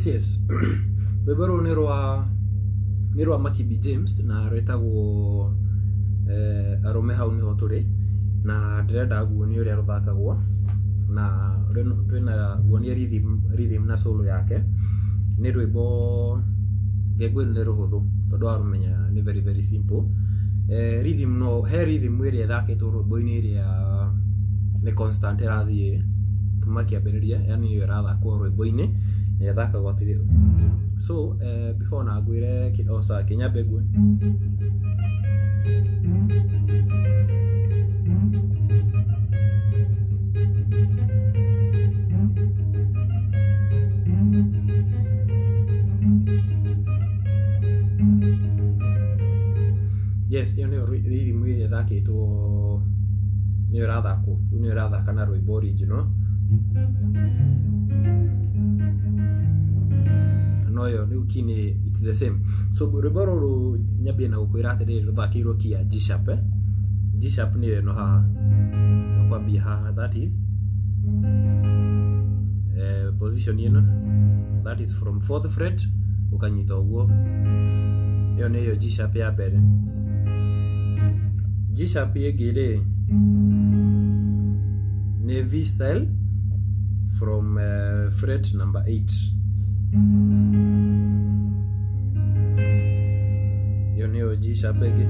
Yes. Rwĩmbo rũrũ nĩ rwa Makibi James na rwĩtagwo Arũme Hau Nĩho Tũrĩ, na ndĩrenda nguonie ũrĩa rũthakagwo, na twĩna nguonie rhythm na solo yake. Nĩ rwĩmbo ngengwe nĩ rũhũthũ tondũ warũmenya nĩ very very simple. Rhythm no he rhythm ĩrĩa ĩthakĩtwo rwĩmbo-inĩ ĩrĩa nĩ constant ĩrathiĩ kuma kĩambĩrĩria, yani ĩyo ĩrathakwo rwĩmbo-inĩ na ĩthakagwo atĩrĩ. So before na ngwĩre oh sorry, kĩnyambe ngue. Yes, ĩyo nĩyo rhythm ĩrĩa ĩthakĩtwo, nĩyo ĩrathakwo, rĩu nĩyo ĩrathaka na rwĩmbo original. No yo rĩu key nĩ it's the same. So rwĩmbo rũrũ nyambie na gũkwĩra atĩrĩrĩ, rũthakĩirwo key ya G sharp, eh? G sharp nĩyo ĩno haha, tũkwambia haha, that is position ĩno, that is from 4th fret ũkanyita ũguo, ĩyo nĩyo G sharp ya mbere. G sharp ĩngĩ rĩ nĩ V style from fret number 8. Ĩyo nĩyo G sharp ĩngĩ.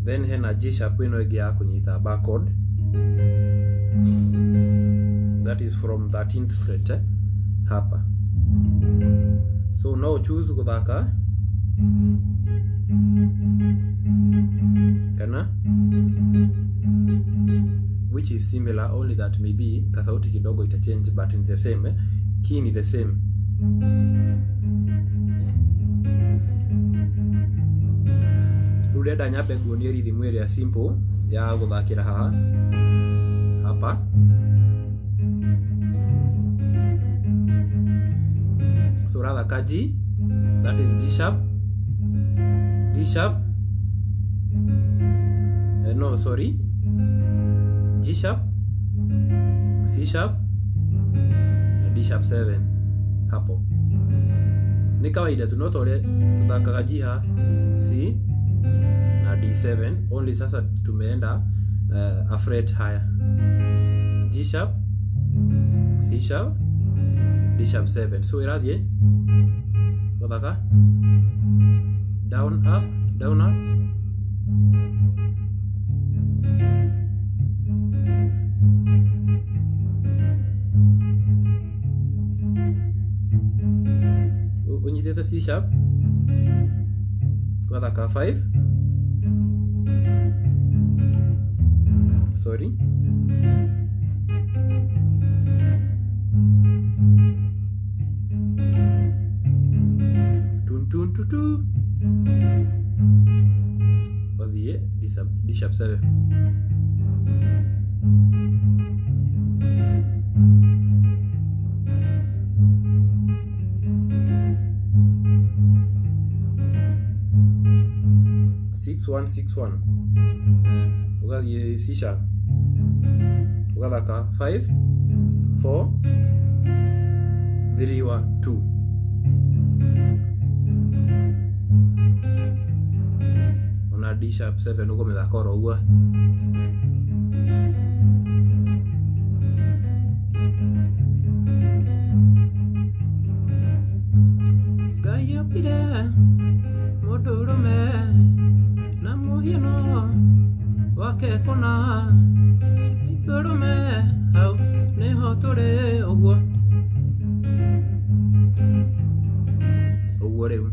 Then hena G sharp ĩno ĩngĩ ya kũnyita back chord, that is from 13th fret, hapa. So no choose gũthaka kana, which is similar, only that maybe kasauti kidogo ita change, but in the same, key ni the same. Rĩu ndĩrenda nyambe nguonie rhythm ĩrĩa simple ya gũthakĩra haha hapa. So ũrathaka G, that is G sharp, D sharp, no sorry, G sharp, C sharp na D sharp 7 hapo. Ni kawaida tu, no ta ũrĩa tuthakaga G ha C na D7, only sasa tumeenda a fret higher. G sharp, C sharp, D sharp 7. So ĩrathiĩ gũthaka down up, down up. Ũnyitĩte C sharp, ũgathaka 5, sorry, tun tun tu tu, ũthiĩ D sharp 7. 6 1 6 1, ũgathiĩ C sharp, ũgathaka 5 4 3 1 2. Ona D sharp 7 ũkũmĩthaka oro ũguo. Ngai ombire mũndũrũme na mũhiano wake kũna, ithuĩ hau nĩho tũrĩ, ũguo ũguo. Rĩu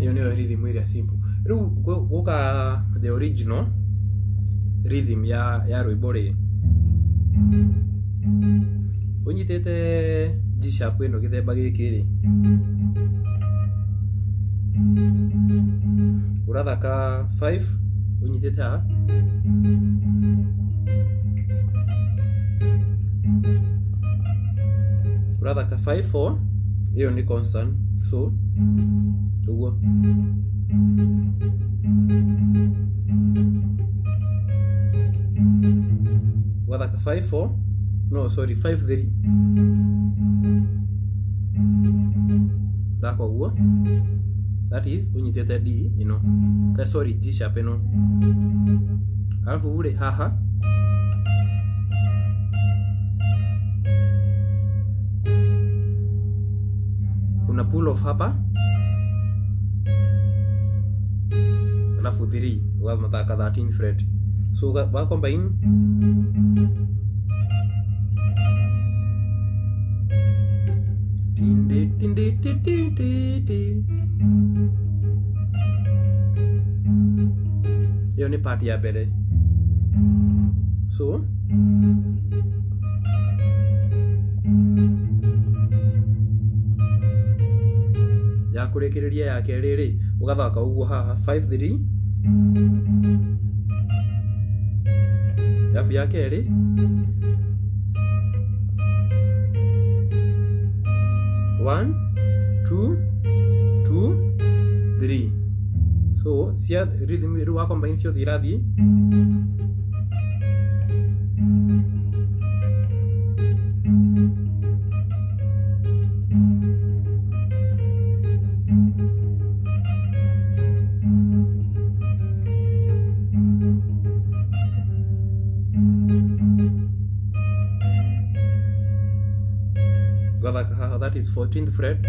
ĩyo nĩyo rhythm ĩrĩa simple. Rĩu gũka the original rhythm ya rwĩmbo rĩ, ũnyitĩte G sharp ĩno gĩthemba gĩkĩ rĩ, ũrathaka 5 ũnyitĩte haha, ũrathaka 5 4, ĩyo nĩ constant, so ũguo. Ũgathaka 5 4, no sorry 5 3 thaka ũguo, that is ũnyitĩte D ĩno, sorry G sharp ĩno, alafu rĩ haha una pull off hapa, alafu 3 ugathaka 13 fret, so wa combine tin tin tin tin tin tin. Ĩyo nĩ part ya mbere. So ya kũrĩkĩrĩria ya kerĩ rĩ ũgathaka ũguo haha 5 3, alafu ya kerĩ 1 2 2 3. So cia rhythm rĩu wa combine ciothe irathiĩ ugathaka haha, that is 14th fret,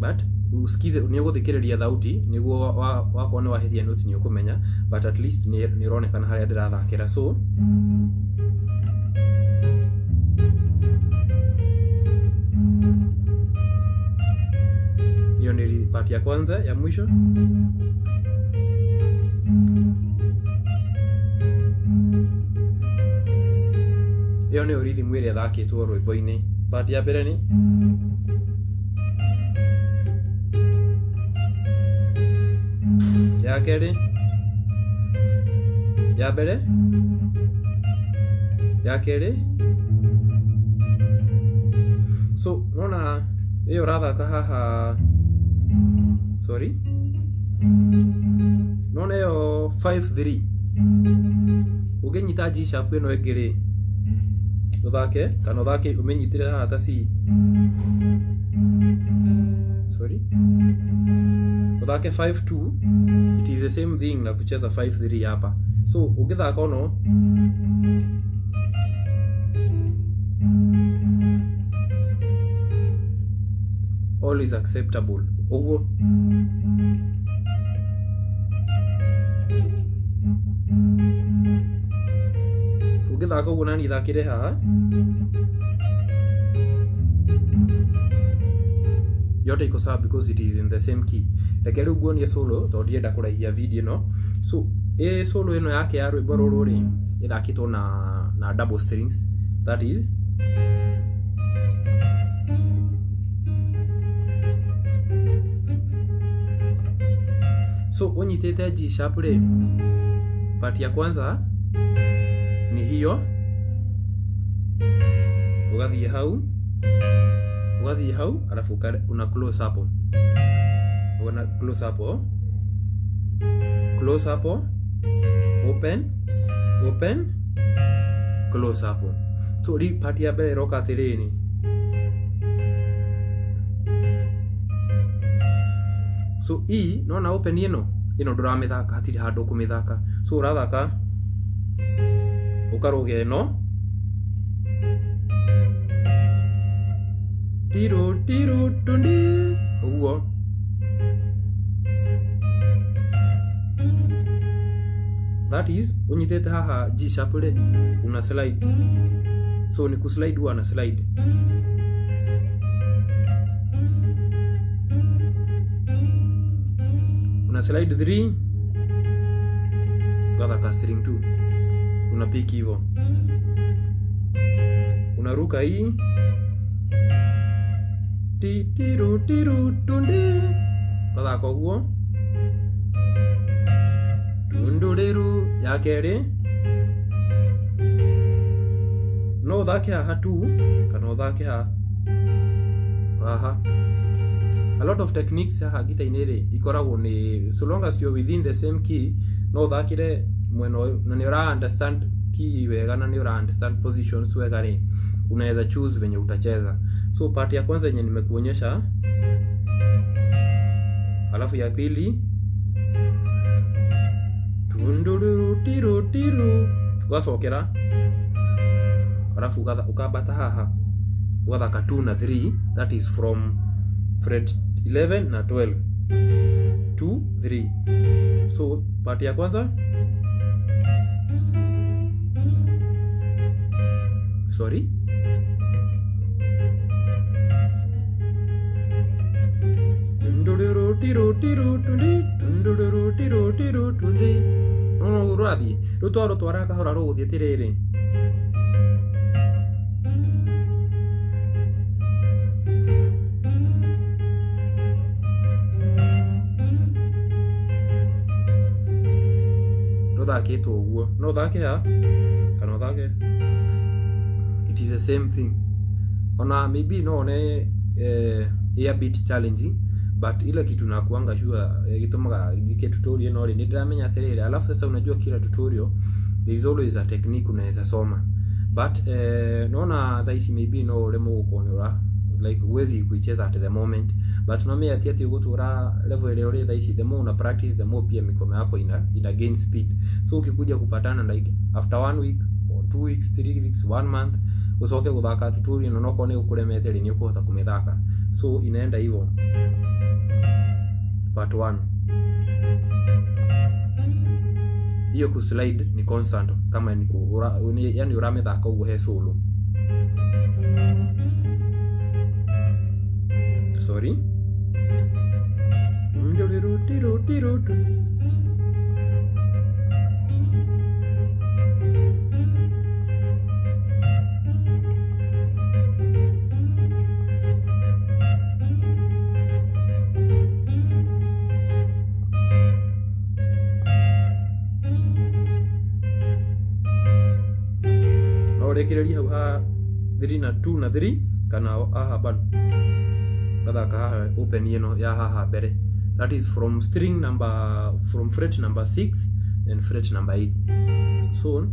but usikize nĩ ũgũthikĩrĩria thauti nĩguo wakorwo nĩ wahĩtia note nĩ ũkũmenya, but at least nĩ ũronekana harĩa ndĩrathakĩra. So hiyo ni part ya kwanza ya mwisho. Ĩyo nĩyo rhythm ĩrĩa ĩthakĩtwo rwĩmbo-inĩ. Part ya mbere nĩ ya kerĩ, ya mbere, ya kerĩ. So nona ĩyo ũrathaka haha, sorry, nona ĩyo 5 3 ũngĩnyita G sharp ĩno ĩngĩ rĩ ũthake, kana ũthake ũmĩnyitĩre haha ta C, sorry, ũthake 5 2, it is the same thing na kucheza 5 3 hapa. So ũngĩthaka ono all is acceptable ũguo. Ũngĩthaka ũguo nani thakĩre haha yote iko sawa because it is in the same key. Reke rĩu nguonie solo tondũ ndienda kũraihia video ĩno. So ĩ solo ĩno yake ya rwĩmbo rũrũ rĩ ĩthakĩtwo na double strings, that is so ũnyitĩte G sharp rĩ, part ya kwanza ni hiyo, ũgathiĩ hau, ũgathiĩ hau, alafu una close hapo, una close hapo, close hapo, open, open, close hapo. So rĩ part ya mbere ĩroka atĩrĩrĩ, so E nona open ĩno ĩno ndũramĩthaka, hatirĩ handũ ũkũmĩthaka, so ũrathaka ũkarũga ĩno tiru tiru tundi ũguo, that is ũnyitĩte haha G sharp rĩ una slide, so ni kuslide huwa na slide. Una slide 3 ugathaka string 2, una pick hivyo, unaruka hii ti tiru tiru tundi, ugathaka ũguo tunduriru. Ya kerĩ no ũthake haha tu kana ũthake haha. A lot of techniques haha gita-inĩ rĩ ikoragwo nĩ so long as you're within the same key, no ũthakĩre mwena ũyũ na nĩ ũra understand key wega na nĩ ũra understand positions wega rĩ, unaweza choose venye utacheza. So part ya kwanza yenye nimekuonyesha, alafu ya pili tunduru tiru tiru ugacokera, alafu ukabata haha ugathaka 2 na 3, that is from fret 11 na 12, 2 3. So part ya kwanza, sorry, no rũrathiĩ rĩu twarũtwara kahora rũgũthiĩ atĩrĩrĩ. Rũthakĩtwo ũguo, no ũthake ha kana ũthake, it is the same thing. Ona maybe no one a bit challenging, but ile kitu nakuanga sure gitumaga ngike tutorial no ri ni ndiramenya atiriri. Alafu sasa unajua kila tutorial there is always a technique unaweza soma, but naona thaa ici maybe no uremwo gukorwo like huwezi kuicheza at the moment, but no me ati ati ugutura level ile uri thaa ici, the more una practice the more pia mikono yako ina gain speed. So ukikuja kupatana like after 1 week or 2 weeks, 3 weeks, 1 month ucoke guthaka tutorial no nokorwo ni gukuremete ri ni ukuhota kumithaka. So inaenda hivyo. Part 1 hiyo kuslide ni constant, kama ni ku yani uramithaka uguo he solo, sorry, rekereria hau ha 3 na 2 na 3 kana haha bado gathaka haha open ino ya haha mbere, that is from string number, from fret number 6 and fret number 8. So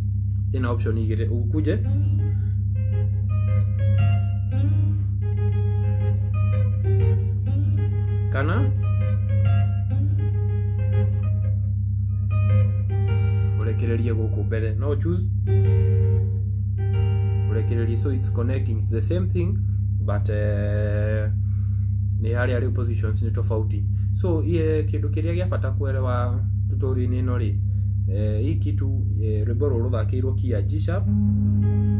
ina option igire ukuje kana urekererie guku mbere, no choose urekererie. So it's connecting, it's the same thing, but ni haria riu positions ni tofauti. So iye kindu kiria gia bata kuelewa tutorial ino ri, hii kitu rwimbo ruru ruthakirwo key ya G sharp,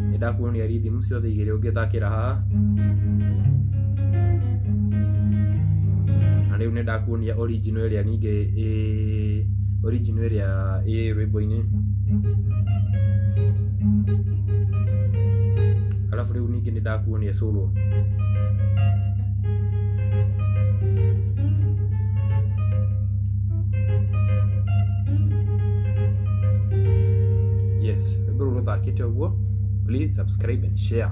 ni ndakuonia rhythm ciothe igiri ungithakira haha, na riu ni ndakuonia original ĩrĩa ningĩ original ĩrĩa ĩ rwimbo-inĩ, alafu riu ningĩ ni ndakuonia solo. Yes, rwimbo ruru ruthakĩte ũguo. Please subscribe and share.